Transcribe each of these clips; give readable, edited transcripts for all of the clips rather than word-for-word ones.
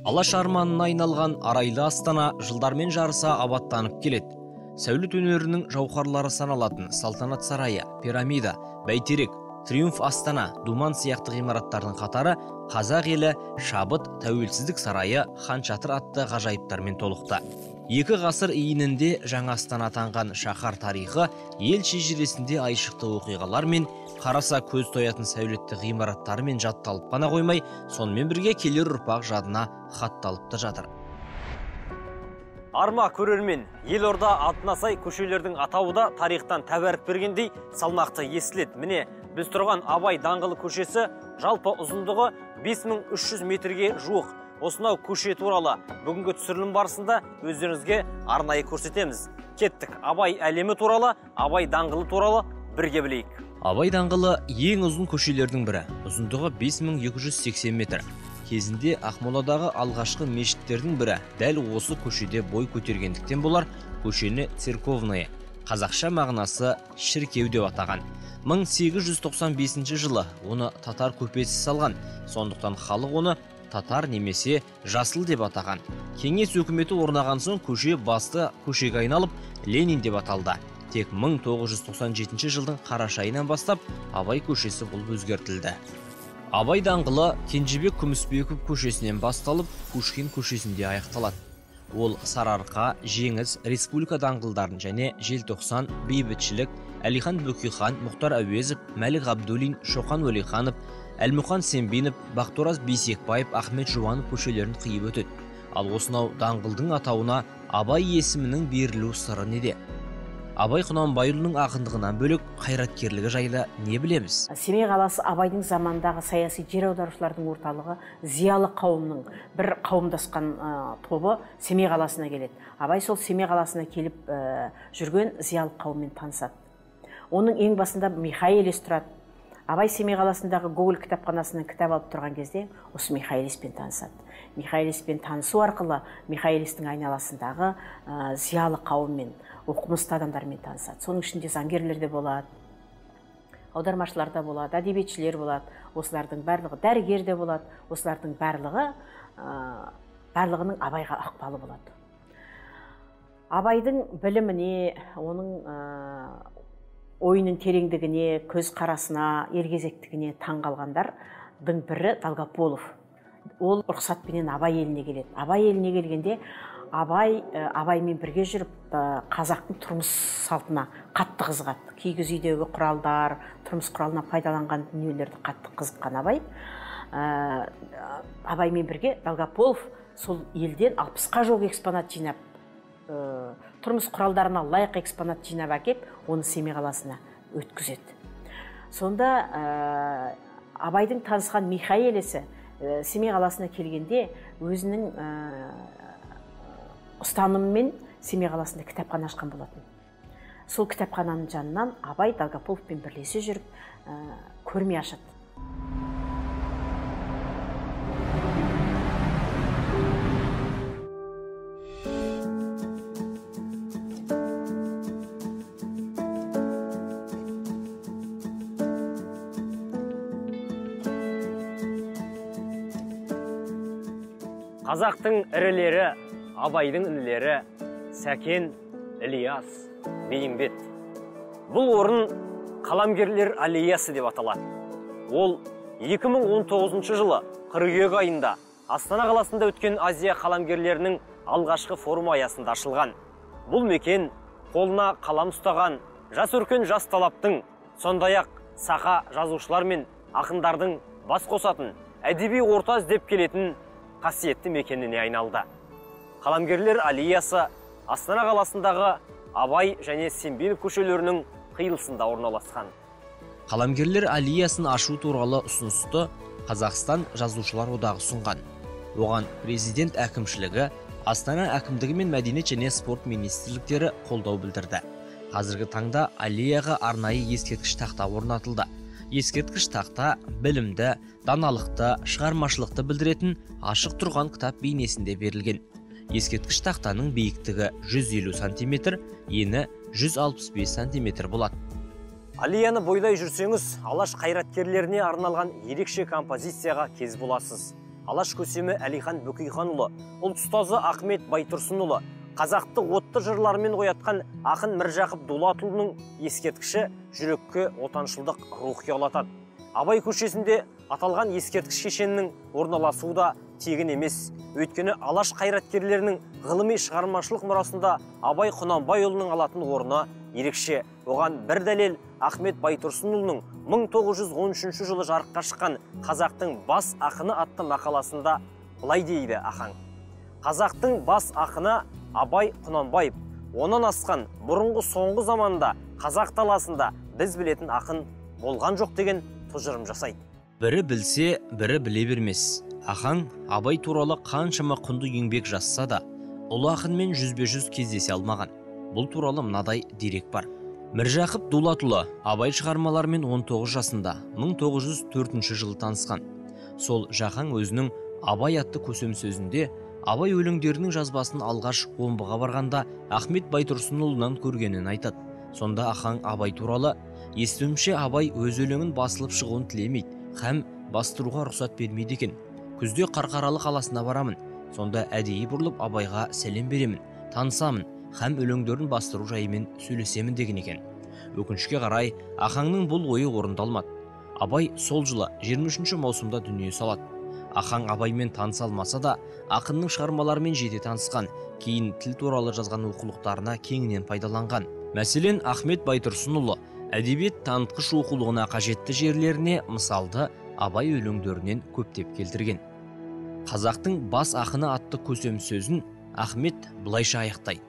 Алаш арманына айналған арайлы Астана жылдармен жарыса абаттанып келеді. Сәулет өнерінің жауһарлары саналатын Салтанат сарайы, пирамида, Бәйтерек, Триумф Астана, Думан сияқты ғимараттардың қатары қазақ елі, Шабыт, Тәуелсіздік сарайы, Хан Шатыр атты ғажайыптармен толықты. Екі ғасыр иінінде жаңа Астана атанған шаһар тарихы ел шежіресінде айшықты оқиғалар мен қараса көз тоятын сәулетті ғимараттарымен жатталып қана қоймай, сонымен бірге келер ұрпақ жадына хатталып та жатыр. Арма көрермен, елорда атына сай көшелердің атауы да тарихтан тәбәрік бергендей салмақты естіледі. Міне, біз тұрған Абай даңғылы көшесі жалпы ұзындығы 5300 метрге жуық. Осынау көше туралы бүгінгі түсірілім барысында өздеріңізге арнайы көрсетеміз. Кеттік, Абай әлемі туралы, Абай даңғылы туралы бірге білейік. Абай даңғылы ең ұзын көшелердің бірі. Ұзындығы 5280 метр. Кезінде Ақмоладағы алғашқы мешіттердің бірі дәл осы көшеде бой көтергендіктен болар, көшені Церковная, қазақша мағынасы шіркеу деп атаған. 1895 жылы оны татар көпесі салған, сондықтан халық оны татар немесе жасыл деп атаған. Кеңес өкіметі орнаған соң көше басты көшеге айналып Ленин деп аталды. Тек 1997 жылдың қараша айынан бастап Абай көшесі болып өзгертілді. Абай даңғылы Кенжебек Күмісбеков көшесінен басталып, Пушкин көшесінде аяқталады. Ол Сарыарқа, Жеңіс, Республика даңғылдарын және Желтоқсан, Бейбітшілік, Әлихан Бөкейхан, Мұхтар Әуезов, Мәлік Ғабдуллин, Шоқан Уәлиханов, Әлмұқан Сембинов, Бақтыораз Бейсекбаев, Ахмет Жұбанов көшелерін қиып өтеді. Ал осынау даңғылдың атауына Абай есімінің берілу сыры неде? Абай Құнанбайұлының ақындығынан бөлек қайраткерлігі жайлы не білеміз? Семей қаласы Абайдың заманындағы саяси жер аударушылардың орталығы, зиялы қауымның бір қауымдасқан тобы Семей қаласына келеді. Абай сол Семей қаласына келіп жүрген зиялы қауыммен танысады. Оның ең басында Михаэлис тұрады. Абай Семей қаласындағы Гоголь кітапханасынан кітап алып тұрған кезде осы Михаэлиспен танысады. Михаэлиспен танысу арқылы Михаэлистің айналасындағы зиялы қауыммен, оқымысты адамдармен танысады. Соның ішінде заңгерлер де болады, аудармашылар да болады, әдебиетшілер болады, осылардың барлығы дәрігер де болады, осылардың барлығы барлығының Абайға ықпалы болады. Абайдың біліміне, оның ойының тереңдігіне, көз қарасына, елгезектігіне таң қалғандардың бірі Долгополов. Ол рұқсатпенен Абай еліне келеді. Абай еліне келгенде Абай Абаймен бірге жүріп қазақтың тұрмыс салтына қатты қызығады. Киіз үйдегі құралдар, тұрмыс құралына пайдаланған дүниелерді қатты қызыққан Абай. Абаймен бірге Долгополов сол елден 60-қа жуық экспонат жинап, тұрмыс құралдарына лайық экспонат жинап әкеп, оны Семей қаласына өткізеді. Сонда Абайдың танысқан Михаэлисі Семей қаласына келгенде өзінің ұстанымымен Семей қаласында кітапхана ашқан болатын. Сол кітапхананың жанынан Абай Долгополовпен бірлесе жүріп көрме ашады. Қазақтың ірілері, Абайдың інілері, Сәкен, Ілияс, Бейімбет. Бұл орын Қаламгерлер аллеясы деп аталады. Ол 2019 жылы қыркүйек айында Астана қаласында өткен Азия қаламгерлерінің алғашқы форумы аясында ашылған. Бұл мекен қолына қалам ұстаған жас өркен жас талаптың, сондай-ақ сақа жазушылар мен ақындардың бас қосатын, әдеби орта іздеп келетін қасиетті мекеніне айналды. Қаламгерлер аллеясы Астана қаласындағы Абай және Сембинов көшелерінің қиылысында орналасқан. Қаламгерлер аллеясын ашу туралы ұсынысты Қазақстан Жазушылар одағы ұсынған. Оған президент әкімшілігі, Астана әкімдігі мен мәдениет және спорт министрліктері қолдау білдірді. Қазіргі таңда аллеяға арнайы ескерткіш тақта орнатылды. Ескерткіш тақта білімді, даналықты, шығармашылықты білдіретін ашық тұрған кітап бейнесінде берілген. Ескерткіш тақтаның биіктігі 150 сантиметр, ені 165 сантиметр болады. Аллеяны бойлай жүрсеңіз, алаш қайраткерлеріне арналған ерекше композицияға кез боласыз. Алаш көсемі Әлихан Бөкейханұлы, ұлт ұстазы Ахмет Байтұрсынұлы, қазақты отты жырларымен оятқан ақын Міржақып Дулатұлының ескерткіші жүрекке отаншылдық рух ұялатады. Абай көшесінде аталған ескерткіш кешенінің орналасуы да тегін емес. Өйткені Алаш қайраткерлерінің ғылыми шығармашылық мұрасында Абай Құнанбайұлының алатын орны ерекше. Оған бір дәлел Ахмет Байтұрсынұлының 1913 жылы жарыққа шыққан «Қазақтың бас ақыны» атты мақаласында былай дейді Ахаң. Қазақтың бас ақыны Абай Құнанбаев. Онан асқан бұрынғы соңғы заманда қазақ даласында біз білетін ақын болған жоқ деген тұжырым жасайды. Бірі білсе, бірі біле бермес. Ахаң Абай туралы қаншама құнды еңбек жазса да, ұлы ақынмен жүзбе-жүз кездесе алмаған. Бұл туралы мынадай дерек бар. Міржақып Дулатұлы Абай шығармаларымен 19 жасында 1904 жылы танысқан. Сол Жақаң өзінің Абай атты көсем сөзінде Абай өлеңдерінің жазбасын алғаш Омбыға барғанда Ахмет Байтұрсынұлынан көргенін айтады. Сонда Ахаң Абай туралы: естуімше, Абай өз өлеңін басылып шығуын тілемейді, һәм бастыруға рұқсат бермейді екен. Күзде Қарқаралы қаласына барамын. Сонда әдейі бұрылып Абайға сәлем беремін, танысамын, һәм өлеңдерін бастыру жайымен сөйлесемін деген екен. Өкінішке қарай, Ахаңның бұл ойы орындалмады. Абай сол жылы 23 маусымда дүние салады. Ахаң Абаймен таныса алмаса да, ақынның шығармаларымен жете танысқан, кейін тіл туралы жазған оқулықтарына кеңінен пайдаланған. Мәселен, Ахмет Байтұрсынұлы әдебиет танытқыш оқулығына қажетті жерлеріне мысалды Абай өлеңдерінен көптеп келтірген. Қазақтың бас ақыны атты көсем сөзін Ахмет былайша аяқтайды.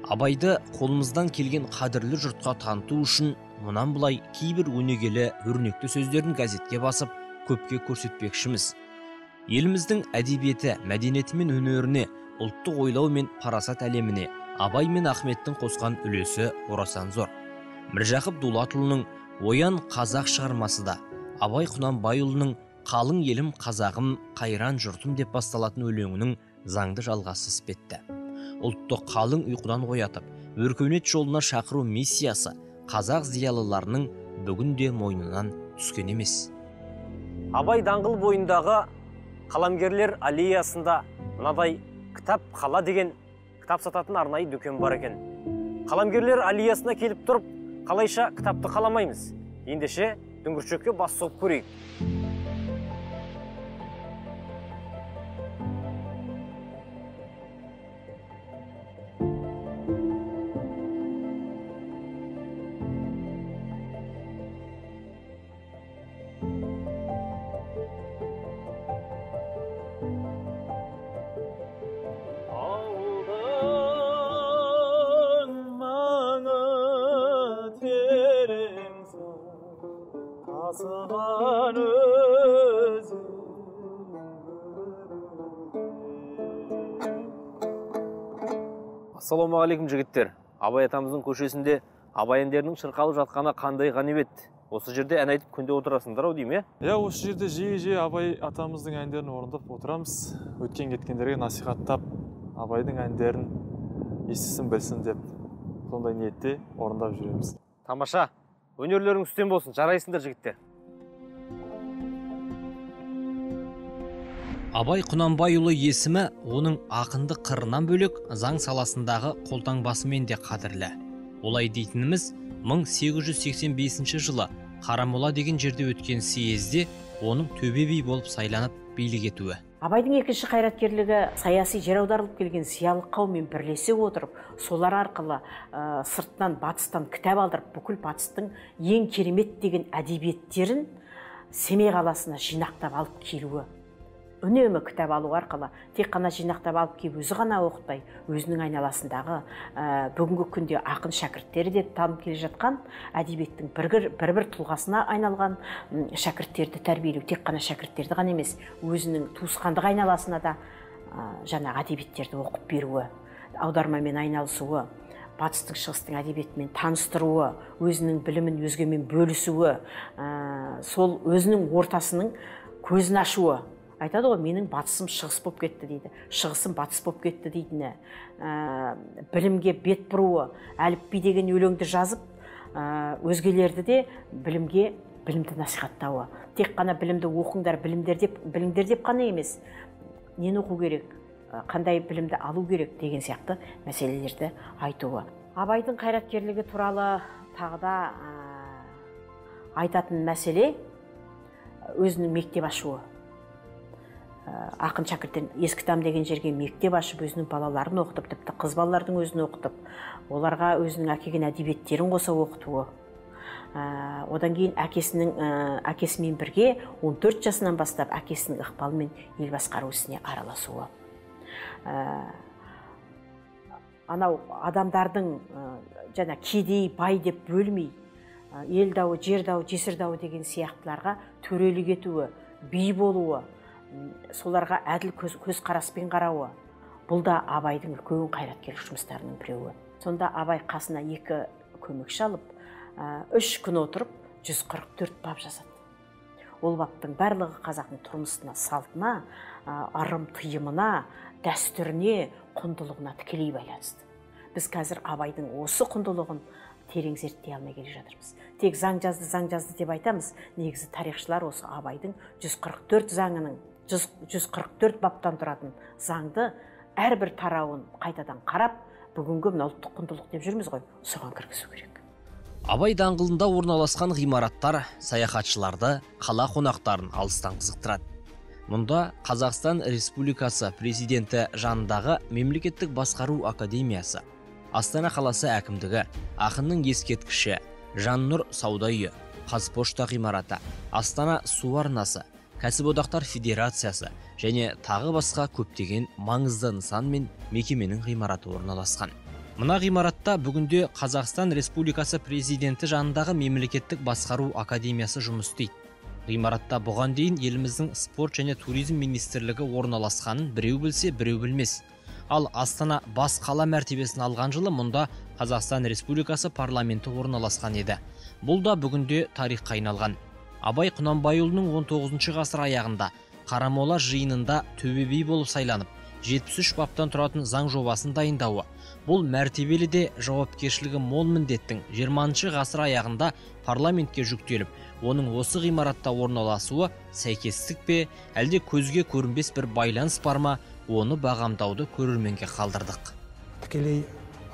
Абайды қолымыздан келген қадірлі жұртқа таныту үшін мұнан былай кейбір өнегелі өрнекті сөздерін газетке басып көпке көрсетпекшіміз. Еліміздің әдебиеті, мәдениеті мен өнеріне, ұлттық ойлау мен парасат әлеміне Абай мен Ахметтің қосқан үлесі орасан зор. Міржақып Дулатұлының «Оян қазақ» шығармасы да, Абай Құнанбайұлының «Қалың елім қазағым, қайран жұртым» деп басталатын өлеңінің заңды жалғасы іспетті. Ұлтты қалың ұйқыдан оятып, өркениет жолына шақыру миссиясы қазақ зиялыларының бүгін де мойнынан түскен емес. Абай даңғыл бойындағы қаламгерлер аллеясында мынадай кітап қала деген кітап сататын арнайы дүкен бар екен. Қаламгерлер аллеясына келіп тұрып, қалайша кітапты қаламаймыз. Ендеше дүңгіршекке бас сұғып көрейік. Ассалаумағалейкум жігіттер. Абай атамыздың көшесінде Абай әндерінің шырқалып жатқаны қандай ғанибет. Осы жерде ән айтып күнде отырасыңдар ау деймін, е? Иә, осы жерде жиі-жиі Абай атамыздың әндерін орындап отырамыз. Өткен кеткендерге насихаттап, Абайдың әндерін естісін білсін деп сондай ниетте орындап жүреміз. Тамаша. Өнерлерің үстем болсын. Жарайсыңдар жігіттер. Абай Құнанбайұлы есімі оның ақындық қырынан бөлек заң саласындағы қолтаңбасымен де қадірлі. Олай дейтініміз 1885 жылы Қарамола деген жерде өткен съезде оның төбе би болып сайланып билік етуі. Абайдың екінші қайраткерлігі саяси жер аударылып келген зиялы қауыммен бірлесе отырып, солар арқылы сырттан, батыстан кітап алдырып, бүкіл батыстың ең керемет деген әдебиеттерін Семей қаласына жинақтап алып келуі. Үнемі кітап алу арқылы тек қана жинақтап алып келіп өзі ғана оқытпай, өзінің айналасындағы бүгінгі күнде ақын шәкірттері деп танып келе жатқан әдебиеттің бір-бір тұлғасына айналған шәкірттерді тәрбиелеу, тек қана шәкірттерді ғана емес, өзінің туысқандық айналасына да жаңағы әдебиеттерді оқып беруі, аудармамен айналысуы, батыстың шығыстың әдебиетімен таныстыруы, өзінің білімін өзгемен бөлісуі, сол өзінің ортасының көзін ашуы. Айтады ғой, менің батысым шығыс болып кетті дейді, шығысым батыс болып кетті дейтіні, білімге бет бұруы, әліпби деген өлеңді жазып, өзгелерді де білімге білімді насихаттауы. Тек қана білімді оқыңдар, біліңдер деп қана емес, нені оқу керек, қандай білімді алу керек деген сияқты мәселелерді айтуы. Абайдың қайраткерлігі туралы тағы да айтатын мәселе өзінің мектеп ашуы. Ақын шәкірттен Ескітам деген жерге мектеп ашып, өзінің балаларын оқытып, тіпті қыз балалардың өзін оқытып, оларға өзінің әкелген әдебиеттерін қоса оқытуы. Одан кейін әкесімен бірге 14 жасынан бастап әкесінің ықпалымен ел басқару ісіне араласуы. Анау адамдардың жаңа кедей, бай деп бөлмей, ел дауы, жер дауы, жесір дауы деген сияқтыларға төрелік етуі, би болуы, соларға әділ көзқараспен қарауы. Бұл да Абайдың үлкен қайраткерлік жұмыстарының біреуі. Сонда Абай қасына екі көмекші алып, 3 күн отырып 144 бап жазады. Ол баптың барлығы қазақтың тұрмысына, салтына, ырым тыйымына, дәстүріне, құндылығына тікелей байланысты. Біз қазір Абайдың осы құндылығын терең зерттей алмай келе жатырмыз. Тек заң жазды, заң жазды деп айтамыз. Негізі тарихшылар осы Абайдың 144 заңының, 144 баптан тұратын заңды әрбір тарауын қайтадан қарап, бүгінгі мына ұлттық құндылық деп жүрміз ғой, соған кіргізу керек. Абай даңғылында орналасқан ғимараттар саяхатшыларды, қала қонақтарын алыстан қызықтырады. Мұнда Қазақстан Республикасы президенті жанындағы Мемлекеттік басқару академиясы, Астана қаласы әкімдігі, ақынның ескерткіші, Жаннұр сауда үйі, Қазпошта ғимараты, Астана су арнасы, Кәсіподақтар федерациясы және тағы басқа көптеген маңызды нысан мен мекеменің ғимараты орналасқан. Мына ғимаратта бүгінде Қазақстан Республикасы президенті жанындағы Мемлекеттік басқару академиясы жұмыс істейді. Ғимаратта бұған дейін еліміздің спорт және туризм министрлігі орналасқанын біреу білсе, біреу білмес. Ал Астана бас қала мәртебесін алған жылы мұнда Қазақстан Республикасы парламенті орналасқан еді. Бұл да бүгінде тарихқа айналған. Абай Құнанбайұлының 19 ғасыр аяғында Қарамола жиынында төбе би болып сайланып, 73 баптан тұратын заң жобасын дайындауы. Бұл мәртебелі де жауапкершілігі мол міндеттің 20 ғасыр аяғында парламентке жүктеліп, оның осы ғимаратта орналасуы сәйкестік пе, әлде көзге көрінбес бір байланыс бар ма, оны бағамдауды көрерменге қалдырдық. Тікелей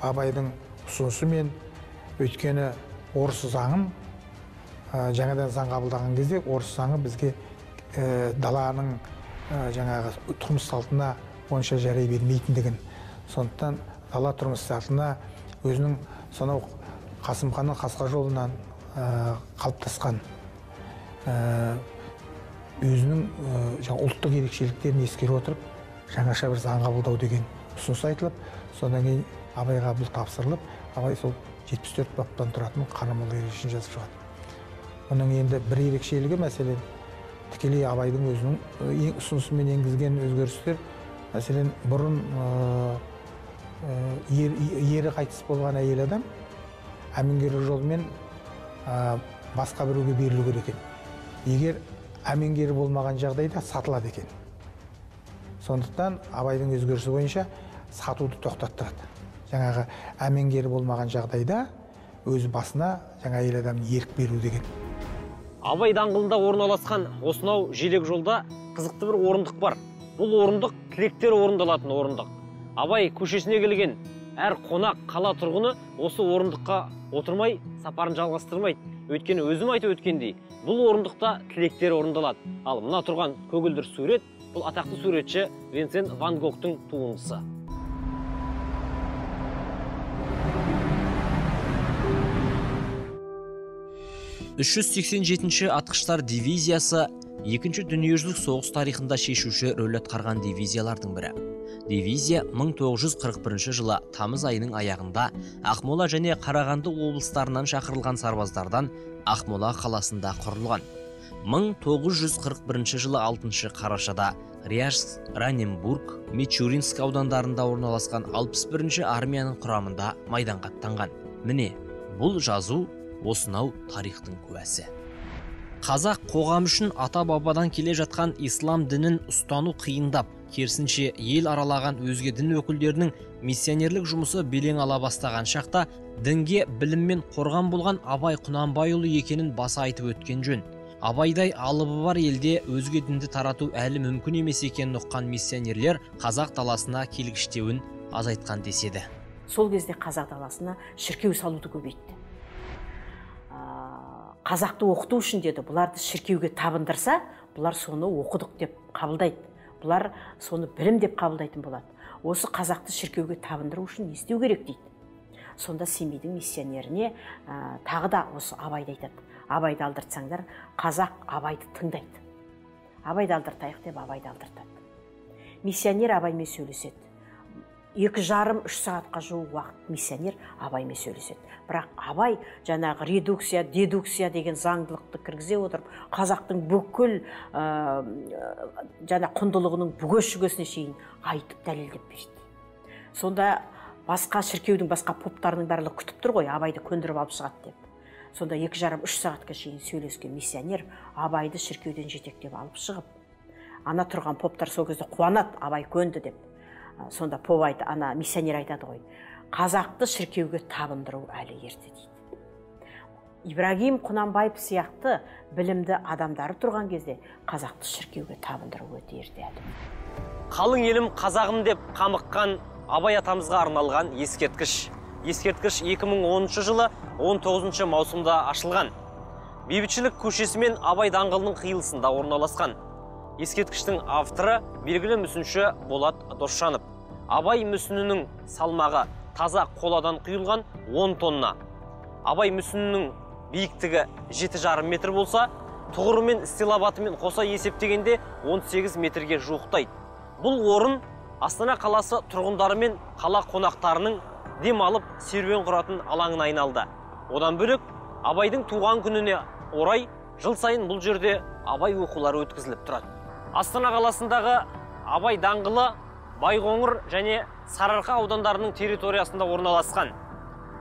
Абайдың ұсынысымен, өйткені орыс заңын жаңадан заң қабылдаған кезде орыс заңы бізге даланың жаңағы тұрмыс салтына онша жарай бермейтіндігін, сондықтан дала тұрмыс салтына өзінің сонау Қасым ханның қасқа жолынан қалыптасқан өзінің ұлттық ерекшеліктерін ескере отырып жаңаша бір заң қабылдау деген ұсыныс айтылып, содан кейін Абайға бұл тапсырылып, Абай сол 74 баптан тұратын Қарамола ережесін жазып шығады. Оның енді бір ерекшелігі, мәселен, тікелей Абайдың өзінің ұсынысымен енгізген өзгерістер, мәселен, бұрын ері қайтыс болған әйел адам әмеңгерлік жолмен басқа біреуге берілу керек екен. Егер әмеңгері болмаған жағдайда сатылады екен. Сондықтан Абайдың өзгерісі бойынша сатуды тоқтаттырады. Жаңағы әмеңгері болмаған жағдайда өз басына жаңа әйел адамның ерік беру деген. Абай даңғылында орналасқан осынау желек жолда қызықты бір орындық бар. Бұл орындық тілектер орындалатын орындық. Абай көшесіне келген әр қонақ, қала тұрғыны осы орындыққа отырмай сапарын жалғастырмайды. Өйткені өзім айтып өткендей, бұл орындықта тілектер орындалады. Ал мына тұрған көгілдір сурет, бұл атақты суретші Винсент Ван Гогтың туындысы. Үш жүз сексен жетінші атқыштар дивизиясы екінші дүниежүзілік соғыс тарихында шешуші рөл атқарған дивизиялардың бірі. Дивизия 1941 жылы тамыз айының аяғында Ақмола және Қарағанды облыстарынан шақырылған сарбаздардан Ақмола қаласында құрылған. 1941 жылы 6 қарашада Ряжск, Раненбург, Мичуринск аудандарында орналасқан 61-ші армияның құрамында майданға аттанған. Міне, бұл жазу осынау тарихтың куәсі. Қазақ қоғамы үшін ата-бабадан келе жатқан ислам дінін ұстану қиындап, керісінше ел аралаған өзге дін өкілдерінің миссионерлік жұмысы белең ала бастаған шақта Дінге біліммен қорған болған Абай Құнанбайұлы екенін баса айтып өткен жөн. Абайдай алыбы бар елде өзге дінді тарату әлі мүмкін емес екенін ұққан миссионерлер қазақ даласына келгіштеуін азайтқан деседі. Сол кезде қазақ даласына шіркеу салуды көбейтті. Қазақты оқыту үшін деді, бұларды шіркеуге табындырса, бұлар соны оқыдық деп қабылдайды. Бұлар соны білім деп қабылдайтын болады. Осы қазақты шіркеуге табындыру үшін не істеу керек дейді. Сонда Семейдің миссионеріне тағы да осы Абайды айтады. Абайды алдыртсаңдар, қазақ Абайды тыңдайды. Абайды алдыртайық деп Абайды алдыртады. Миссионер Абаймен сөйлеседі. 2,5-3 сағатқа жуық уақыт миссионер Абаймен сөйлеседі. Бірақ Абай жаңағы редукция, дедукция деген заңдылықты кіргізе отырып, қазақтың бүкіл жаңа құндылығының бүге-шүгесіне шейін айтып дәлелдеп берді. Сонда басқа шіркеудің басқа поптарының барлығы күтіп тұр ғой, Абайды көндіріп алып шығады деп. Сонда 2,5-3 сағатқа шейін сөйлескен миссионер Абайды шіркеуден жетектеп алып шығып, ана тұрған поптар сол кезде қуанады, Абай көнді деп. Сонда поп айтады, ана миссионер айтады ғой, қазақты шіркеуге табындыру әлі ерте дейді. Ибрагим Құнанбаев сияқты білімді адамдары тұрған кезде қазақты шіркеуге табындыру өте ерте әлі. Қалың елім қазағым деп қамыққан Абай атамызға арналған ескерткіш. Ескерткіш 2010 жылы 19 маусымда ашылған. Бейбітшілік көшесі мен Абай даңғылының қиылысында орналасқан. Ескерткіштің авторы белгілі мүсінші Болат Досжанов. Абай мүсінінің салмағы таза қоладан құйылған 10 тонна. Абай мүсінінің биіктігі 7,5 метр болса, тұғыры мен стилобатымен қоса есептегенде 18 метрге жуықтайды. Бұл орын Астана қаласы тұрғындары мен қала қонақтарының дем алып серуен құратын алаңына айналды. Одан бөлек Абайдың туған күніне орай жыл сайын бұл жерде Абай оқулары өткізіліп тұрады. Астана қаласындағы Абай даңғылы Байқоңыр және Сарыарқа аудандарының территориясында орналасқан.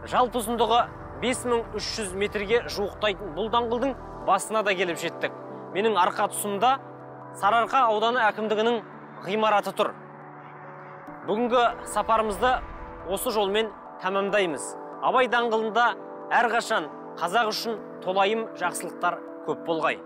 Жалпы ұзындығы 5300 метрге жуықтайтын бұл даңғылдың басына да келіп жеттік. Менің арқа тұсымда Сарыарқа ауданы әкімдігінің ғимараты тұр. Бүгінгі сапарымызды осы жолмен тәмамдаймыз. Абай даңғылында әрқашан қазақ үшін толайым жақсылықтар көп болғай.